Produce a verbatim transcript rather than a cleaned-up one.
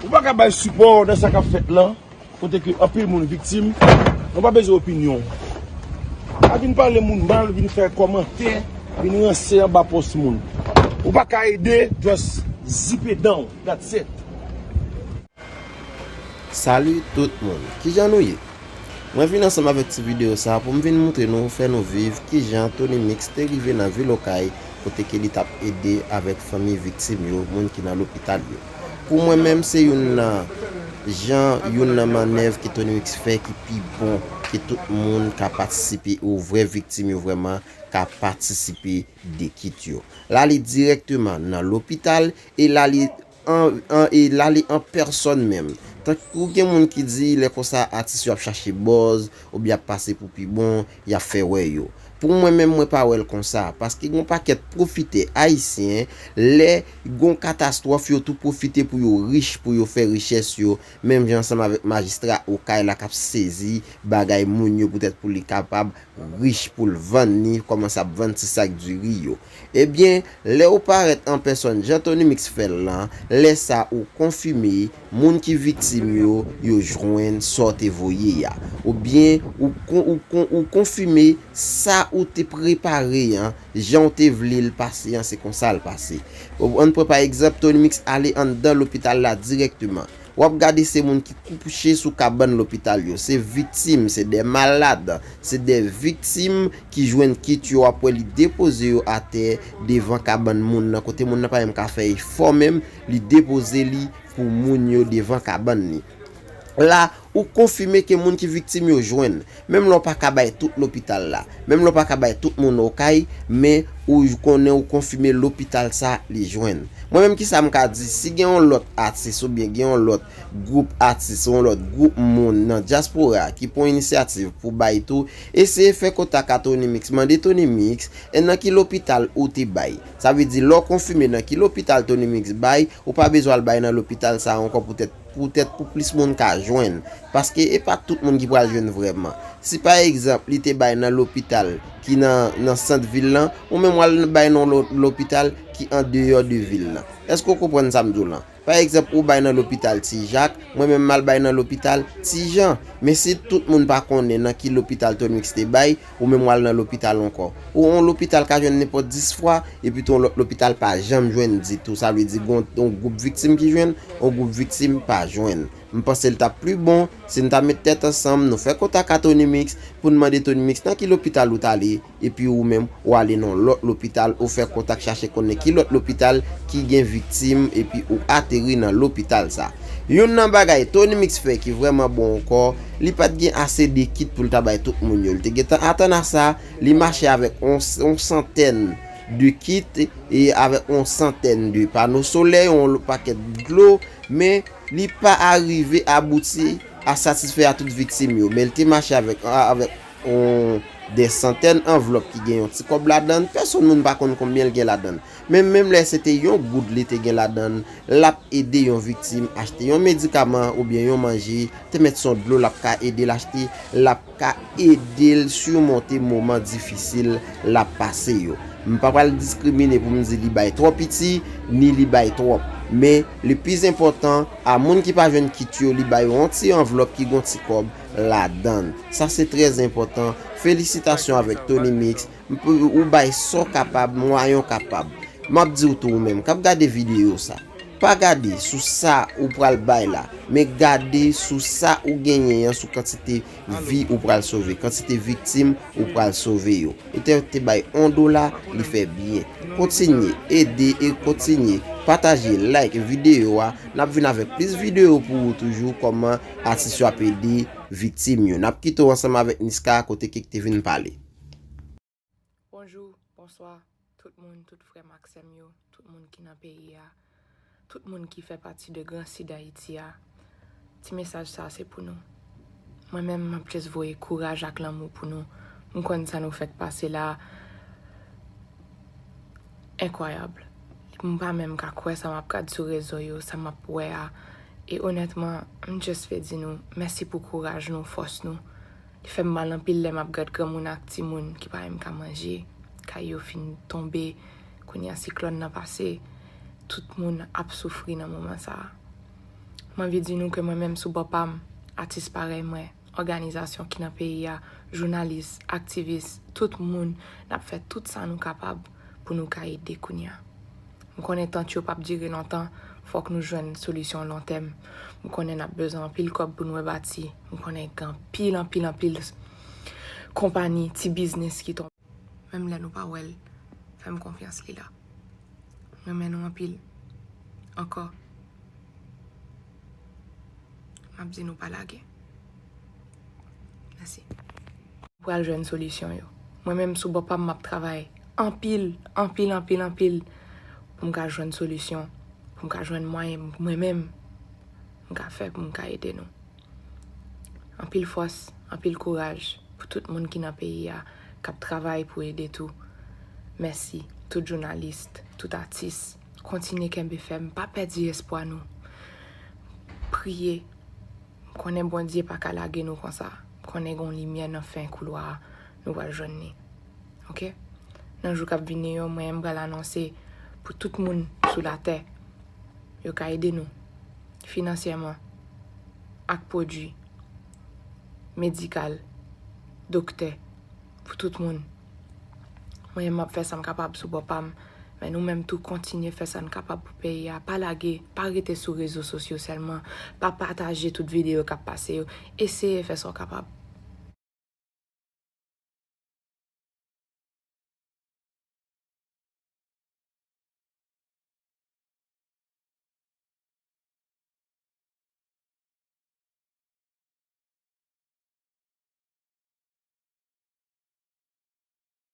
Ou pa ka bay sipò nan sa k ap fèt lan, kote ke anpil moun viktim, nou pa bezwen opinyon w. Pa vin pale moun mal, vin fè kòmantè, vin ranse anba pòs moun. Ou pa ka ede, just zipe dan w, that's it. Salut tout moun, kijan nou ye? Mwen vin ansanm avèk ti videyo sa pou m vin moutre nou, fè nou viv kijan Tony Mix te rive nan vil Okay, kote ke li t ap ede avèk fanmi viktim yo, moun ki nan lopital yo. Pou mwen menm, se youn nan jan, youn nan mannèv ke Tony Mix fè ki pi bon, ke tout moun ka patisipe, ou vrè viktim yo vrèman ka patisipe de kit yo. L ale dirèkteman nan lopital e l ale an, an, e l ale an pèsòn menm. Tankou gen moun ki di lè konsa atis yo ap chache buzz oubyen ap pase pou pi bon, y ap fè wè yo. Pou mwen menm, mwen pa wè l konsa, paske gon pakèt pwofitè ayisyen, lè gon katastwòf, yo tou pwofite pou yo rich, pou yo fè richès yo, menm jan ansanm avèk majistra Okay la k ap sezi bagay moun yo poutèt pou li kapab rich pou l vann li, kòmanse ap vann ti sak diri yo. Ebyen, lè ou parèt an pèsòn jan Tony Mix fè l lan, lè sa ou konfime moun ki viktim yo, yo jwenn sa w te voye a. Oubyen ou, kon, ou, kon, ou konfime sa ou te prepare an, jan w te vle l pase an, se konsa l pase. Ann pran pa egzanp, Tony Mix ale anndan lopital la dirèkteman. W ap gade se moun ki kouche sou kabann lopital yo. Se viktim, se de malad, se de viktim ki jwenn kit yo, w ap wè li depoze yo atè devan kabann moun nan, kote moun nan pa menm ka fè efò menm, li depoze li pou moun yo devan kabann li. La, ou konfime ke moun ki viktim yo jwenn. Menm lè w pa ka bay tout lopital la, menm lè w pa ka bay tout moun Okay, men ou konnen ou konfime lopital sa li jwenn. Mwen menm, kisa m ka di, si gen yon lòt atis oubyen gen yon lòt gwoup atis, yon lòt gwoup moun nan dyaspora ki pran inisyativ pou bay tou, eseye fè kontak a Tony Mix, mande Tony Mix, e nan ki lopital ou te bay. Sa vle di, lè w konfime nan ki lopital Tony Mix bay, ou pa bezwen al bay nan lopital sa ankò poutèt poutèt pou plis moun ka jwenn. Paske e pa tout moun ki pral jwenn vrèman. Si pa egzanp, li te bay nan lopital ki nan, nan sant vil lan, ou menm w al bay nan lo-, lopital ki andeyò de vil lan. Èske w konprann sa m di w lan? Pa egzanp, ou bay nan lopital Ti Jak, mwen menm m al bay nan lopital Ti Jan. Men si tout moun pa konnen nan ki lopital Tony Mix te bay, ou menm w al nan lopital ankò. Ou yon lopital ka jwenn nenpòt dis fwa, epi tou yon lòt lopital pa janm jwenn ditou. Sa vle di gon yon gwoup viktim ki jwenn, yon gwoup viktim pa jwenn. M panse l t ap pli bon si n ta met tèt ansanm, nou fè kontak a Tony Mix pou n mande Tony Mix nan ki lopital ou t ale, epi ou menm ou ale nan yon lòt lopital, ou fè kontak chache konnen ki lòt lopital ki gen viktim, epi ou ateri nan lopital sa. Youn nan bagay Tony Mix fè ki vrèman bon ankò, li pa t gen ase de kit pou l ta bay tout moun yo. Li te gentan atann a sa, li mache avèk yon, yon santèn de kit e avèk yon santèn de pano solèy, yon pakèt dlo, men li pa arive abouti a satisfè a tout viktim yo. Men li te mache avèk, avèk yon, de santèn anvlòp ki gen yon ti kòb ladan l. Pèsonn moun pa konn konbyen l gen ladan l. Men menm lè se te yon goud li te gen ladan l, l ap ede yon viktim achte yon medikaman oubyen yon manje, te mèt se yon dlo l ap ka ede l achte, l ap ka ede l simonte moman difisil l ap pase yo. M pa pral diskrimine pou m di li bay twò piti, ni li bay twòp. Men, le plis enpòtan, a moun ki pa jwenn kit yo, li ba yo yon ti anvlòp ki gon ti kòb ladan l. Sa se trè enpòtan. Felisitasyon avèk Tony Mix. M p-, ou bay sa w kapab, mwayen w kapab. M ap di w tou ou menm k ap gade videyo sa. Pa gade sou sa ou pral bay la, men gade sou sa ou genyen an, sou kantite vi ou pral sove, kantite viktim ou pral sove yo. Ou te, te bay yon dola, li fè byen. Kontinye ede e kontinye pataje, like videyo a. N ap vin avèk plis videyo pou ou toujou, kòman atis yo ap ede viktim yo. N ap kite w ansanm avèk Niska, kote ke te vin pale. Bonjou, bonswa, tout moun, tout frè m ak sè m yo, tout moun ki nan peyi a, tout moun ki fè pati de Gran Sid Ayiti a. Ti mesaj sa a se pou nou. Mwen menm, m ap just voye kouraj ak lanmou pou nou. M konn sa nou fèk pase la enkwayab. M pa menm ka kwè sa m ap gad sou rezo yo, sa m ap wè a. E onètman, m just vle di nou mèsi pou kouraj nou, fòs nou. Li fè m mal anpil lè m ap gad granmoun ak timoun ki pa menm ka manje, kay yo fin tonbe, kounye a siklòn nan pase, tout moun ap soufri nan moman sa a. M anvi di nou ke mwen menm sou bò pa m, atis parèy mwen, òganizasyon ki nan peyi a, jounalis, aktivis, tout moun, n ap fè tout sa nou kapab pou nou ka ede kounye a. M konnen tant yo p ap dire lontan, fòk nou jwenn solisyon lon tèm. M konnen n ap bezwen anpil kòb pou nou rebati. M konnen gen anpil, anpil, anpil konpani, ti biznis ki tonbe. Menm lè nou pa wè l, fè m konfyans, li la. M renmen nou anpil. Ankò, m ap di nou pa lage. Mèsi. Pral jwenn solisyon yo. Mwen menm sou bò pa m, m ap travay anpil, anpil, anpil, anpil pou m ka jwenn solisyon, pou m ka jwenn mwayen mwen menm m ka fè pou m ka ede nou. Anpil fòs, anpil kouraj pou tout moun ki nan peyi a, k ap travay pou ede tou. Mèsi, tout jounalis, tout atis. Kontinye kenbe fèm, pa pèdi espwa nou. Priye. M konnen Bondye pa ka lage nou konsa. M konnen gen yon limyè nan fen koulwa a, nou pral jwenn li. Oke? Nan jou k ap vini yo, mwen, m pral anonse pou tout moun sou latè, yo ka ede nou finansyèman, ak pwodui medikal, doktè, pou tout moun. Mwen, m ap fè sa m kapab sou bò pa m, men nou menm tou, kontinye fè sa n kapab pou peyi a. Pa lage, pa rete sou rezo sosyo sèlman, pa pataje tout videyo k ap pase yo. Eseye fè sa w kapab.